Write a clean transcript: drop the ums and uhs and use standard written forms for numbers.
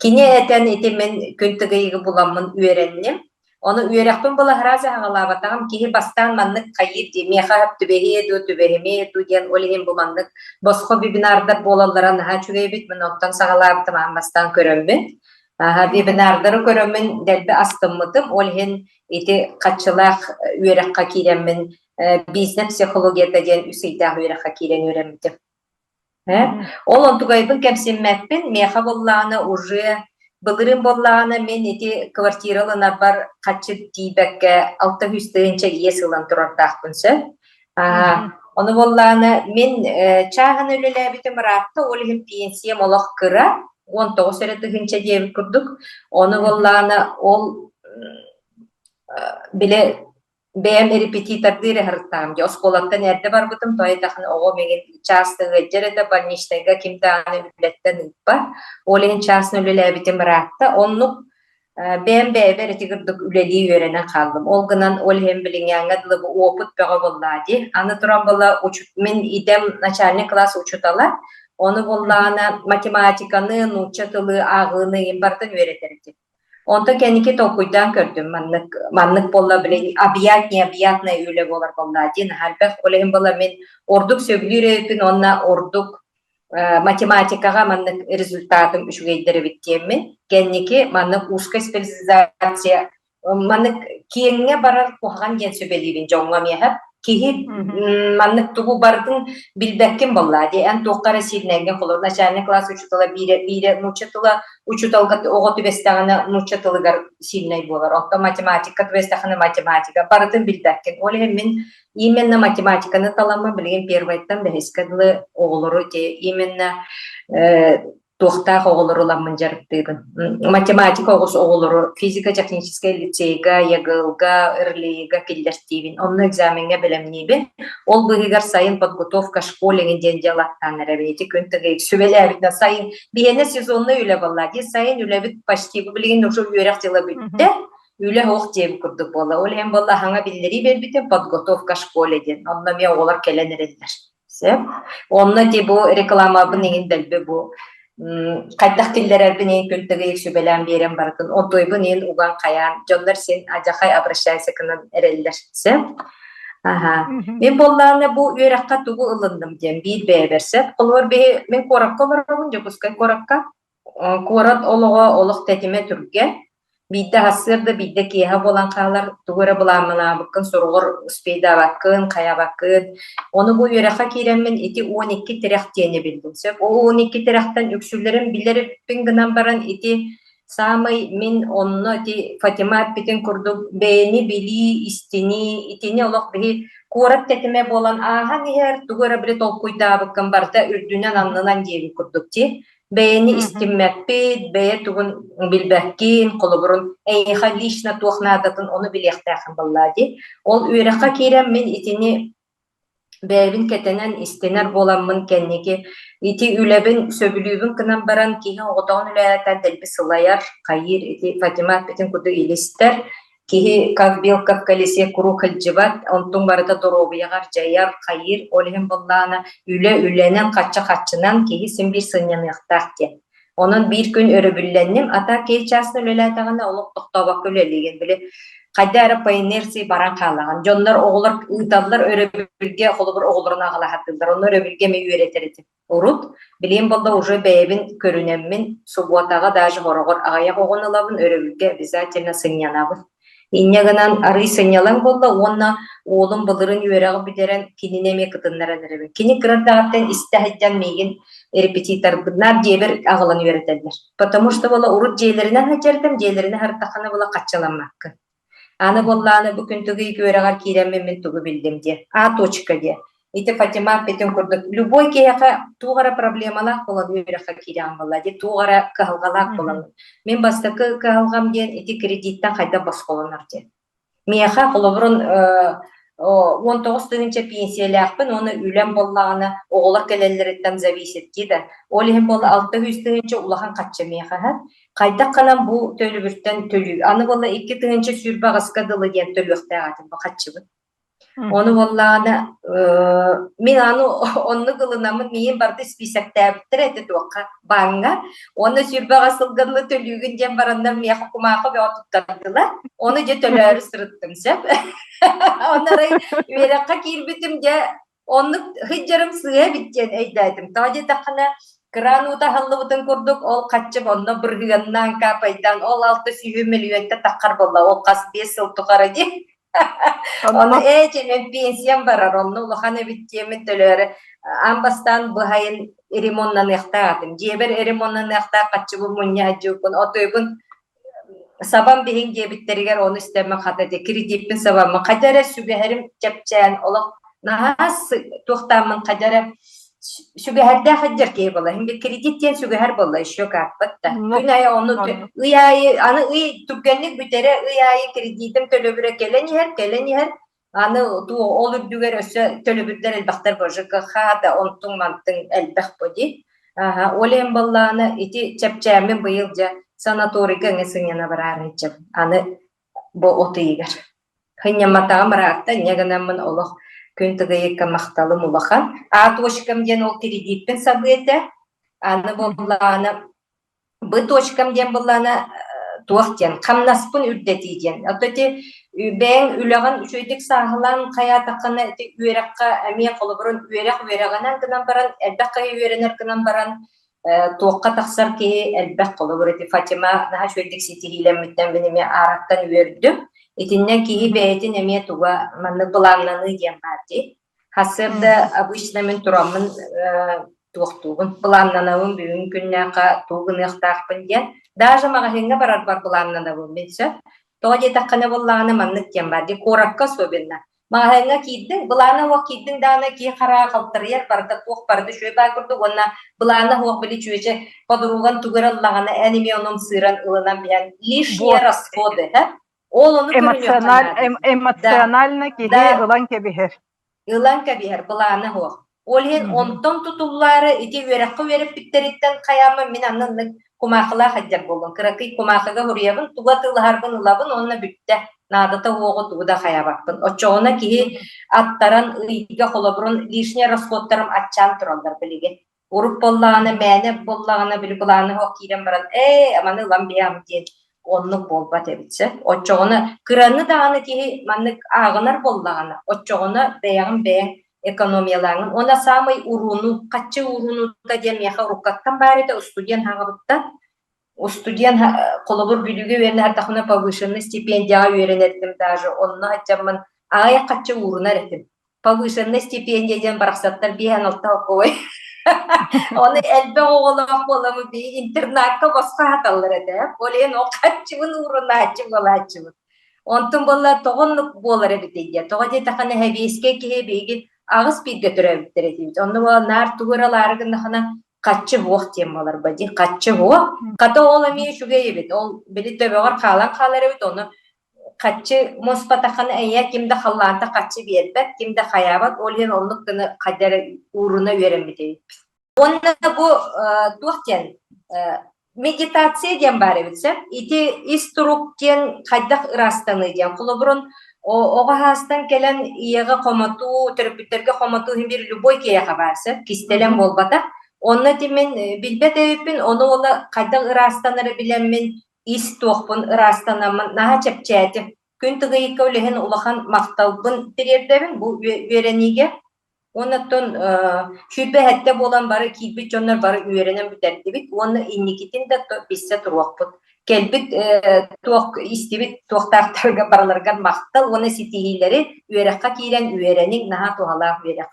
Кини этэн ити мин күн тыгыйыгы буламмын үөрэнним. Ону үөрэхпин былаһырааз аҕалаабатаҕым киһи бастаан маннык хайыыр дии, миэхэ түбэһиэ дуу, түбэһимиэ дуу диэн ол иһин бу маннык босхо вебинардар буолаллара наһаа үчүгэй эбит. Мин онтон саҕалаабытым аан бастаан көрөммүн. Аха, вебинардары көрөммүн дэлби астыммытым. Ол иһин ити хаччылаах үөрэххэ киирэммин бизнес психологията диэн үс ыйдаах үөрэххэ киирэн үөрэммитим. Ол онтугайбын кэмсиммэппин, миэхэ буоллаҕына уже былырыын буоллаҕына мин ити квартира ылынарбар харчы тиийбэккэ 600 тыһыынча иэс ылан турардаахпын сөп. Ону буоллаҕына мин чааһына үлэлээбитим ыраатта, ол иһин пенсиям олох кыра, 19 эрэ тыһыынча диэбит курдук. Ону буоллаҕына ол били Бэйэм репетитордыыр ыһыртаам дии, оскуолаттан эрдэ барбытым, тоҕо диэтэххинэ оҕом миигин чааста ыалдьар этэ, больничнайга ким даҕаны үлэттэн ыыппат. Ол иһин чаасын үлэлээбитим ыраатта. Оннук бэйэм бэйэбэр ити курдук үлэлии үөрэнэн хааллым. Ол гынан ол иһин билиҥҥээҥҥэ дылы бу опыт бөҕө буоллаа дии. Аны туран буолла мин идэм начальник класс учуутала, ону буоллаҕына математиканы, нуучча тылы ааҕыыны иһин барытын үөрэтэр этим. Онтон кэнники толкуйдаан көрдүм, маннык маннык буолла билигин объять необъятное үлэ буолар буоллаа диэн наһаа элбэх. Ол иһин буолла мин ордук сөбүлүүр эбиппин уонна ордук математикаҕа маннык результатым үчүгэйдэр эбит диэммин кэнники маннык узкая специализация маннык киэҥҥэ барар куһаҕан диэн сүбэлиибин дьоҥҥо миэхэ. Киһи маннык тугу барытын билбэккин буоллаа дии. Эн туохха эрэ сиирнэҥҥин холобур начальный класс учуутала биирэ биирэ нуучча тыла учууталга оҕо түбэстэҕинэ нуучча тылыгар сильнай буолар. Оттон математика түбэстэххинэ математика барытын билбэккин. Ол иһин мин именно математиканы таламмын билигин первайтан бэһискэ дылы оҕолору именно туохтаах оҕолору ыламмын дьарыктыыбын. Математика оҕус оҕолору физико-техническэй лицейга, ЕГЛ-га, РЛИ-га киллэртиибин. Онно экзамеҥҥа бэлэмниибин. Ол быыһыгар сайын подготовка школе диэн дьыалаттаан эрэбин. Ити күн тыгыйык сүбэлээбитинэн сайын биһиэнэ сезонный үлэ буолла дии. Сайын үлэбит почти билигин уже үөрэх дьыла бүттэ. Үлэ оһох диэбит курдук буолла. Ол иһин буолла хаҥа биллэрии биэрбитим подготовка школе диэн. Онно эмиэ оҕолор кэлэн эрэллэр. Сөп. Онно ти бу рекламабын иҥин дэлби бу хайдах киллэрэрбин иҥин күн тыгыйык сүбэлээн биэрэн барытын онтуйбун иҥин уган хайаан дьоннор син адьахай обращайся гынан эрэллэр. Сөп. Аха. Мин буоллаҕына бу үөрэххэ тугу ылынным диэн биир бэйэбэр сөп. Холобур биһи мин куоракка олоробун, Дьокуускай куоракка. Куорат олоҕо олох тэтимэ түргэн. Биирдэ сарсыарда, биирдэ киэһэ буолан хаалар, тугу эрэ былааммалаабыккын суругар успейдаабаккын, хайаабаккын. Ону бу үөрэххэ киирэммин ити 12 тирэх диэни биллим. Сөп, ол 12 тирэхтэн үксүлэрин билэр эбиппин гынан баран ити саамай мин онно ити Фатима эппитин курдук бэйэни билии, истинии, итини олох биһи куорат тэтимэ буолан ааһан иһэр, тугу эрэ били толкуйдаабыккын барыта үрдүнэн-аннынан диэбит курдук дии. Бэйэни истиммэппит, бэйэ тугун билбэккин, холобурун эйиэхэ лично туох наадатын ону билиэхтээххин буоллаа дии. Ол үөрэххэ киирэн мин итини бэйэбин кэтэнэн истинэр буоламмын кэнники ити үлэбин сөбүлүүбүн гынан баран киһи оҕотоҕун үлэлэтэн дэлби сылайар, хайыыр ити Фатима эппитин курдук илистэр Киһи как белка в колесе куруук сылдьыбат, онтуҥ барыта доруобуйаҕар дьайар, хайыыр, ол иһин буоллаҕына үлэ үлэнэн, хачча хаччынан киһи син биир сынньаныахтаах диэн. Онон биир күн өрөбүллэнним, а так киһи чаасын үлэлээтэҕинэ олох тохтообокко үлэлиигин. Били хайда эрэ по инерции баран хаалаҕын. Дьоннор оҕолор ыыталлар өрөбүлгэ, холобур оҕолорун аҕалаһаттыыллар. Онно өрөбүлгэ эмиэ үөрэтэр этим. Урут, билигин буолла уже бэйэбин көрүнэммин, субуотаҕа даже хороҕор аҕыйах оҕону ылабын, өрөбүлгэ обязательно сынньанабын. Инньэ гынан арыый сынньалаҥ буолла уонна уолум былырыын үөрэҕи бүтэрэн кинини эмиэ кытыннаран эрэбин. Кини кыра эрдэҕиттэн истэ сылдьан миигин репетиторбынаар дьиэбэр аҕалан үөрэтэллэр. Потому что буола урут дьиэлэринэн сылдьардым, дьиэлэринэн сырыттаххына буола хаччыламмаккын. Аны буоллаҕына бу күн тугу үөрэҕэр киирэммин мин тугу биллим диэ. А точка диэ. Ити Фатима эппитин курдук любой киһиэхэ туох эрэ проблемалаах буолан үөрэххэ киирэҕин буолла дии, туох эрэ кыһалҕалаах буолан. Мин бастакы кыһалҕам диэн ити кредиттэн хайдах босхолонор диэн. Миэхэ холобурун 19 тыһыынча пенсиялаахпын уонна үлэм буоллаҕына оҕолор кэлэллэриттэн зависит дии да. Ол иһин буолла 600 тыһыынча улахан харчы миэхэ Хайдах гынан бу төлөбүртэн төлүү? Аны буолла 2028-ка дылы диэн төлүөхтээх этим бу харчыбын. Ону буоллаҕына мин аны оннук ылынаммын миигин барыта испиисэктээбиттэр этэ туохха бааҥҥа уонна 28 сылга дылы төлүүгүн диэн бараннар миэхэ кумаахы бөҕө туттардылар. Ону дьэ төлөөрү сырыттым сөп. Онно арай үөрэххэ киирбитим дьэ оннук сылдьарым сыыһа эбит диэн өйдөөтүм. Тоҕо диэтэххинэ кыраан уута аһыллыбытын курдук ол хаччым онно бырыһыаннаан каапайдаан ол 600 мөлүйүөнтэ таххар буолла ол хас 5 сыл тухары дии. Ону ээ дьэ пенсиям барар, онно улахан эбит диэммин төлөөрү аан бастаан быһайын ремоннаныахтаах этим. Дьиэбэр ремоннаныахтаах хаччыбын мунньа сылдьыбыппын, отуйбун сабан биһиҥ диэбиттэригэр ону истэммин хата дьэ кредиппин сабаммын хайда эрэ сүгэһэрим чэпчээн олох наһаа туохтааммын хайда эрэ сүгэһэрдээх сылдьар киһи буолла. Хин кредит диэн сүгэһэр буолла еще кааппат да. Күн аайы ону ый аайы аны ый түргэнник бүтэрэ ый аайы кредитим төлөбүрэ кэлэн иһэр, кэлэн иһэр. Аны ол үрдүгэр өссө төлөбүрдэр элбэхтэр бо ЖКХ да онтуҥ-мантыҥ элбэх бо дии. Аха, ол иһин буоллаҕына ити чэпчээммин быйыл дьэ санаторийга эмиэ сынньана бараарынчым. Аны бу от ыйыгар. Сынньамматаҕым ыраатта, инньэ гынаммын олох күн тыгыйыкка махталым улахан. А точкам диэн ол кредиппин сабыы этэ. Аны буоллаҕына Б точкам диэн буоллаҕына туох диэн хамнаспын үрдэтии диэн. Ото ити бэйэҥ үлэҕин үчүгэйдик сааһылаан хайаатаххына ити үөрэххэ эмиэ холобурун үөрэх үөрэҕинэн гынан баран элбэх киһи үөрэнэр гынан баран туохха тахсар киһи элбэх холобур ити Фатима наһаа үчүгэйдик ситиһиилэммиттэн мин эмиэ аараттан үөрдүм. Итиннэ киһи бэйэтин эмиэ туга маннык былааннаныы диэн баар дии. Сарсыарда обычно мин тураммын туохтуубун, былааннанабын бүгүн күннээххэ тугу гыныахтаахпын диэн. Даже маҕаһыыҥҥа барарбар былааннанабын мин сөп. Тоҕо диэтэххинэ буоллаҕына маннык диэн баар дии, куоракка особенно. Маҕаһыыҥҥа киирдиҥ, былаана суох киирдиҥ даҕаны киһи хараҕа халтарыйар, барыта туох барыта үчүгэй баар курдук уонна былаана суох били чүөчэ подруган тугу эрэ ыллаҕына эн эмиэ ону ымсыыран ылынан биһэн лишние Вот. расходы, һэ? Ол ону көрүнүөххэ Эмоциональ, наада. эм, Да, эмоционально да, киһи ылан кэбиһэр. ылан кэбиһэр былаана суох. Ол иһин онтон тутуллаары ити үөрэххэ үөрэппиттэриттэн хайааммын мин анныннык кумаахылаах сылдьар буоллум. Кыракый кумаахыга суруйабын, тугу атыылаһарбын ылабын уонна бүттэ. Наадата уоҕу тугу да хайаабаппын. Оччоҕуна киһи аттаран ыйга холобурун лишний расходтарым аччаан тураллар билигин. Урут буоллаҕына, мээнэ буоллаҕына, били былааны суох киирэн баран, ээ, маны ылан биһиэм диэн оннук буолбат эбит сөп. Оччоҕуна кыраны даҕаны киһи маннык ааҕынар буоллаҕына, оччоҕуна бэйэҕин бэйэҥ экономиялааҥын. Уонна саамай урууну, хаччы уурунуута диэн миэхэ уруккаттан баар этэ, устудьуон хаҕабыттан. Устудьуон холобур Бүлүүгэ үөрэнэ сырдахпына повышенный стипендияҕа үөрэнэр этим даже, онно сылдьаммын аҕыйах хаччы уурунар этим. Повышенная стипендия диэн барахсаттар биэһэн алта холкуой. Ону элбэх оҕолоох буоламмыт биһи интернакка босхо аһаталлар этэ. Ол иһин ол хаччыбын уурунааччы буолааччыбыт. Онтон буолла тоҕо оннук буолар эбитий диye. Тоҕо диэтэххинэ сэбиэскэй киһи биһиги аҕыс бииргэ төрөөбүттэр этибит. Онно буола наар тугу эрэ ылаары гыннахына хаччы суох диэн буоларба дии. Хаччы суох. Хата ол эмиэ үчүгэй эбит. Ол били төбөҕөр хаалан хаалар эбит. Ону хаччы муспатаххына эйэ ким да халлаанта хаччы биэрбэт, ким да хайаабат, ол иһин оннук гына хайда эрэ ууруна үөрэммит эбиппит. Уонна бу туох диэн медитация диэн баар эбит сөп. Ити ис турук диэн хайдах ыраастаныы диэн. Холобурун оҕо хаастан кэлэн ийэҕэ хомотуу, төрөппүттэргэ хомотуу иһин биир любой киһиэхэ баар сөп, кистэлэҥ буолбатах. Онно ити мин билбэт эбиппин, ону уола хайдах ыраастанары билэммин ис туохпун ыраастанаммын наһаа чэпчээтим. Күн тыгыйыкка үлэһин улахан махталбын тириэрдэбин бу үөрэниигэ. Уонна оттон 27 буолан бары киирбит дьоннор бары үөрэнэн бүтэрдибит уонна инникитин да билсэ туруохпут. Кэлбит туох истибит туохтаахтарга барыларыгар махтал уонна ситиһиилэри үөрэххэ киирэн үөрэниҥ наһаа туһалаах үөрэх.